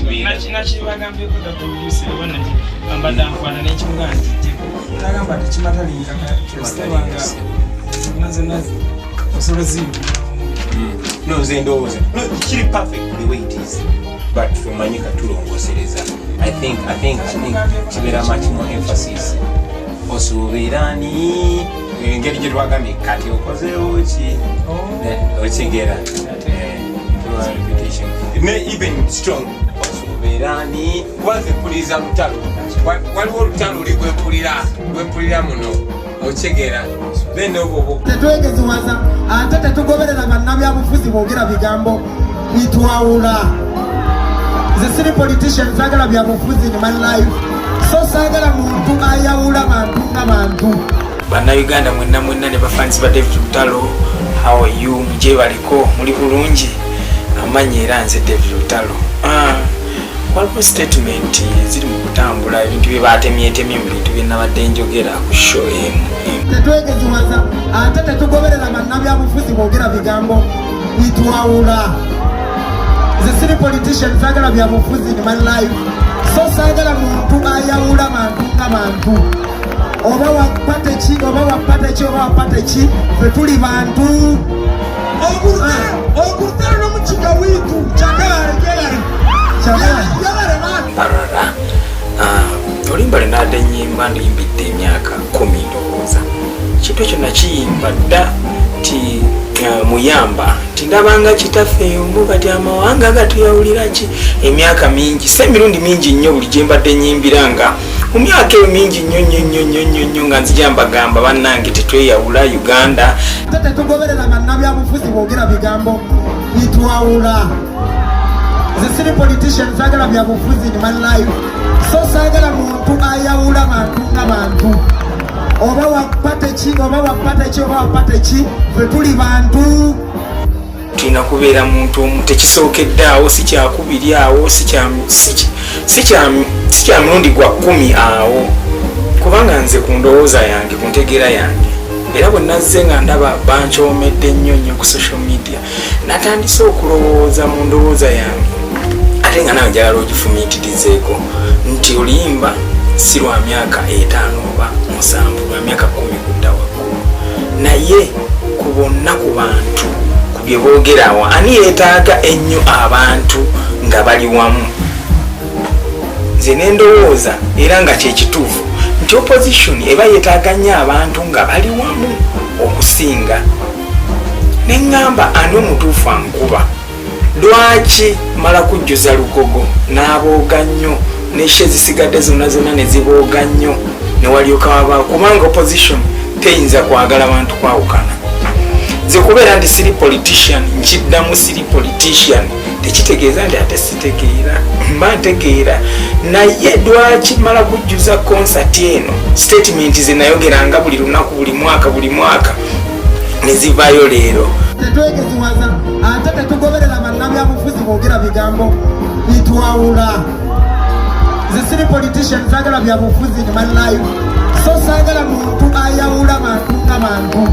Osuubira. Nakibagambyeko da producer oba ambadde anfaana n'ekimuga nti nagamba tekimatalinga kasitebanga zonna zonna osobola ziyimba. No, nze ndowooza, no, kiri perfect the way it is, but omanyi katulongosereza. I think kibeera much more emphasis. Osuubirani engeri gye twagambye kati okozeewo ki? Okitegeera? Repetition ne even strong. Osuubirani kuba nze mpuliriza lutalo. Waliwo olutalo oli gwempulira muno, okitegeera? Then obwo Tetwegeziwaza ate tetugoberera bannabyabufuzi boogera bigambo bitwawula. Nze siri politician, saagala byabufuzi in my life, so saagala muntu ayawula bantu nga bantu. Bannayuganda mwenna mwenna ne bafansi ba David Lutalo, how are you? Mujebaliko, muli bulungi? Amanyi era nze David Lutalo. Ah, waliwo statement ziri mu kutambula, ebintu bye batemyetemye mu bintu bye nabadde njogera ku show emu. Tetwegeziwaza ate tetugoberera bannabyabufuzi boogera bigambo bitwawula. Nze siri politician, saagala byabufuzi in my life, so saagala muntu ayawula bantu nga bantu, oba wa party ki, oba wa party ki, oba wa party ki, fe tuli bantu. Ogurutaro n'omukiga witu Mbarara. Ah, oluyimba lwe naadde nyimba nduyimbidde emyaka 10 ndowooza. Kintu ekyo nakiyimba dda nti muyamba nti ndabanga kitaffe omu, kati amawanga gatuyawulira ki? Emyaka mingi, si emirundi mingi nnyo, buli gye mbadde nyimbira nga mu myaka eyo mingi nnyo nnyo nnyo nnyo nnyo nnyo nga nzija mbagamba, bannange, tetweyawula Uganda. Ate tetugoberera bannabyabufuzi boogera bigambo bitwawula. Nze siri politician, saagala byabufuzi in my life, so saagala muntu ayawula bantu nga bantu, oba wa party ki, oba wa party ki, oba wa party ki, fe tuli bantu. Tulina kubeera muntu omu. Tekisookedde awo, si kyakubiri awo, si kya mulundi gwa 10 awo, kubanga nze ku ndowooza yange, ku ntegeera yange, era bwe nazze nga ndaba bankyomedde nnyo nnyo ku social media, natandise okulowooza mu ndowooza yange, ate nga nawe njagala ogifumiitirizeeko, nti oluyimba si lwa myaka 5 oba 7, lwa myaka 10 kudda waggulu. Naye ku bonna, ku bantu, ku bye boogerawo, ani yeetaaga ennyo abantu nga bali wamu? Nze nendowooza, era nga kyekituufu, nti opposition eba yeetaaga nnyo abantu nga bali wamu okusinga. Neŋŋamba, ani omutuufu ankuba? Lwaki mala kujjuza Lugogo n'abooga nnyo, neshe ezisigadde zonna zonna ne zibooga nnyo, ne walyoka wabaawo? Kubanga opposition teyinza kwagala bantu kwawukana. Nze kubeera nti siri politician, nkiddamu, siri politician, tekitegeeza nti ate sitegeera. Mba ntegeera, naye lwaki mala kujjuza concert eno, statement ze nayogeranga buli lunaku, buli mwaka, buli mwaka, ne zivaayo leero? Tetwegeziwaza ate tetugoberera bannabyabufuzi boogera bigambo bitwawula. Nze siri politician, saagala byabufuzi in my life, so saagala muntu ayawula bantu nga bantu,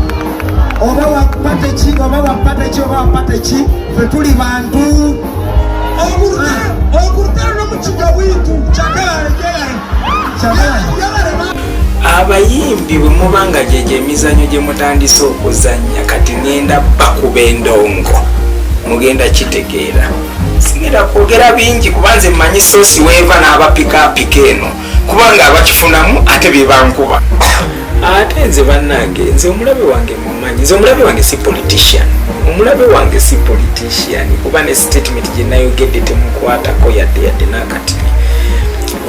oba wa party ki, oba wa party ki, oba wa party ki, fe tuli bantu. Ogurutaro n'omukiga witu. Abayimbi bwe muba nga gyegyo emizannyo gye mutandise okuzannya, kati ŋŋenda bakuba endongo, mugenda kitegeera. Sigenda kwogera bingi, kuba nze mmanyi source weeva n'abapikaapika eno, kubanga abakifunamu ate bye bankuba. Ate nze bannange, nze omulabe wange mumanyi. Nze omulabe wange si politician, omulabe wange si politician, kuba ne statement gye nayogedde temukwatako yadde yadde n'akatini.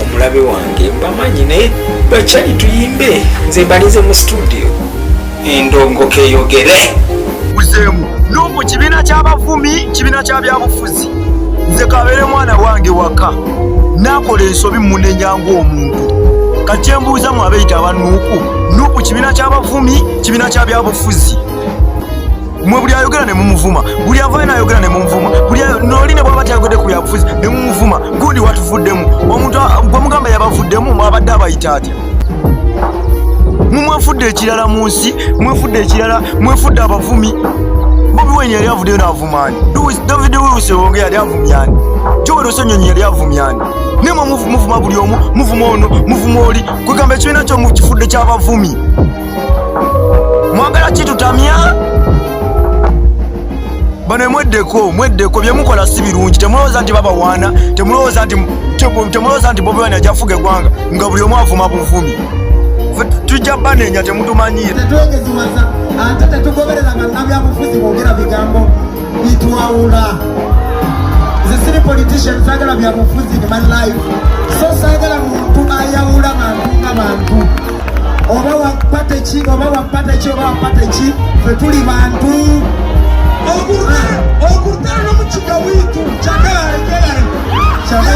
Omulabe wange mbamanyi, naye bakyali tuyimbe. Nze mbalize mu studio, endongo keyogere. Buzeemu NUP kibiina ky'abavumi, kibiina kya byabufuzi. Nze kabeere mwana wange waka nakola ensobi, munenya ng'omuntu. Kati kyembuuza mu abeeyita aba NUP, NUP kibiina ky'abavumi, kibiina kya byabufuzi. Mwe buli ayogera ne mumuvuma, buli avayo nayogera ne mumuvuma, buli noli ne bwaba tayogedde ku byabufuzi ne mumuvuma. Gundi watuvuddemu, omuntu gwe mugamba yabavuddemu abadde abayita atya? Mumwefudde ekirala mu nsi, mwefudde ekirala, mwefudde abavumi. Bobi Wine yali avuddeyo n'avumaani? David Lewis Rubongoya yali avumyani? Joel Ssenyonyi yali avumyani? Nemwe muvuma buli omu, muvuma ono, muvuma oli. Kwegamba ekibiina kyo mukifudde ky'abavumi. Mwagala kitutamya bano. Mweddeko, mweddeko, byemukola si birungi. Temulowooza nti babawaana, temulowooza nti Bobi Wine ajja kufuga eggwanga nga buli omu avuma buvumi. Ffe tujja banenya, temutumanyiire. Tetwegeziwaza ate tetugoberera bannabyabufuzi boogera bigambo bitwawula. Nze siri politician, saagala byabufuzi in my life, so saagala muntu ayawula bantu nga bantu, oba wapate ki, oba wapate ki, oba wapate ki, fe tuli bantu. Ogurutaro n'omukiga witu kyagala alekerayo. Kyagala.